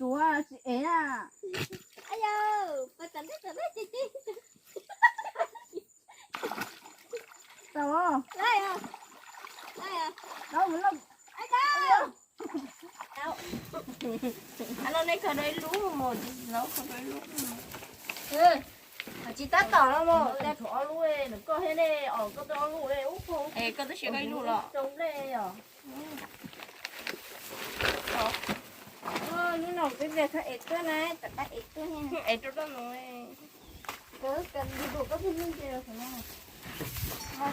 Tsuav tsis ev na. Tau. Los nej khaws rau ib lub mus, los khaws rau ib lub. Tsis tab tom no mus, tsuav ob lub, nws koj thiab ne, os koj twb ob lub ub, es koj twb siav koj ib lub los. Lub no peb pliag txhob ev tuaj na, rov qab ev tuaj. Ev rau rau no.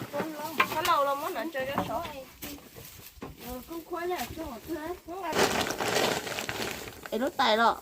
Koj laus los muab no tso rau saud. Es lub tais los.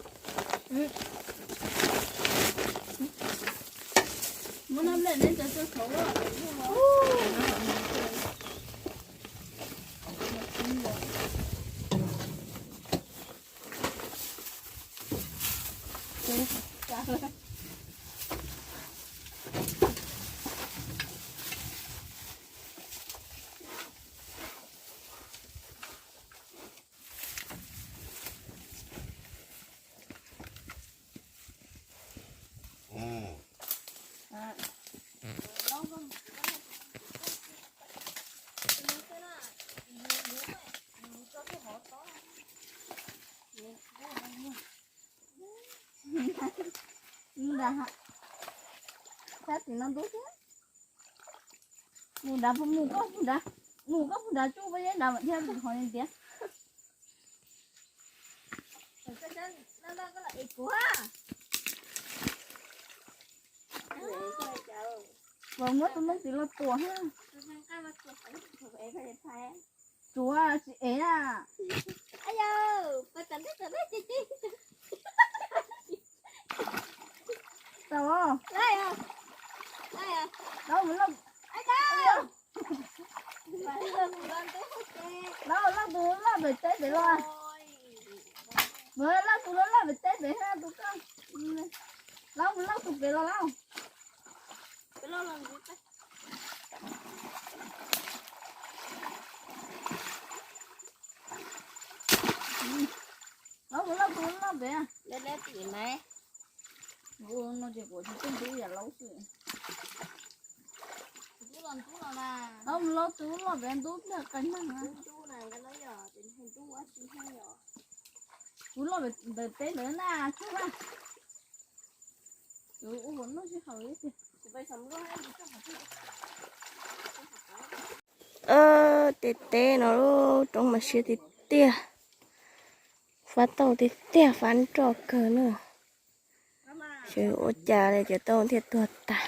Sab tim no ntub thiab. Mus nrad, mus koj mus nrad, mus koj mus nrad tsuj pob zeb nrad mam thiaj qhov ntiav. Puas muab tus neeg tim los tuam thiab. Tsuav tsis ev na. Tau. Los mus loj, los loj tus loj pem teb pem los. Mus loj tus loj pem teb pem hab tus koj. Los mus loj tus pem los lauj. Los mus loj tus loj pem. No ces kuv tsis tub ntub yam laub xwb. Los mus loj tus loj pem ntub pliag qee neeg na. Kuv loj pem teb ntawd na, tsuag na. Kuv ua noj sij hawm ib tiag. Tej teb no lub roob mas siab tiag tiag, fab tau tiag tiag, fab nroj kawg na. Xyov ua cas li cov tauj thiaj tuag tag.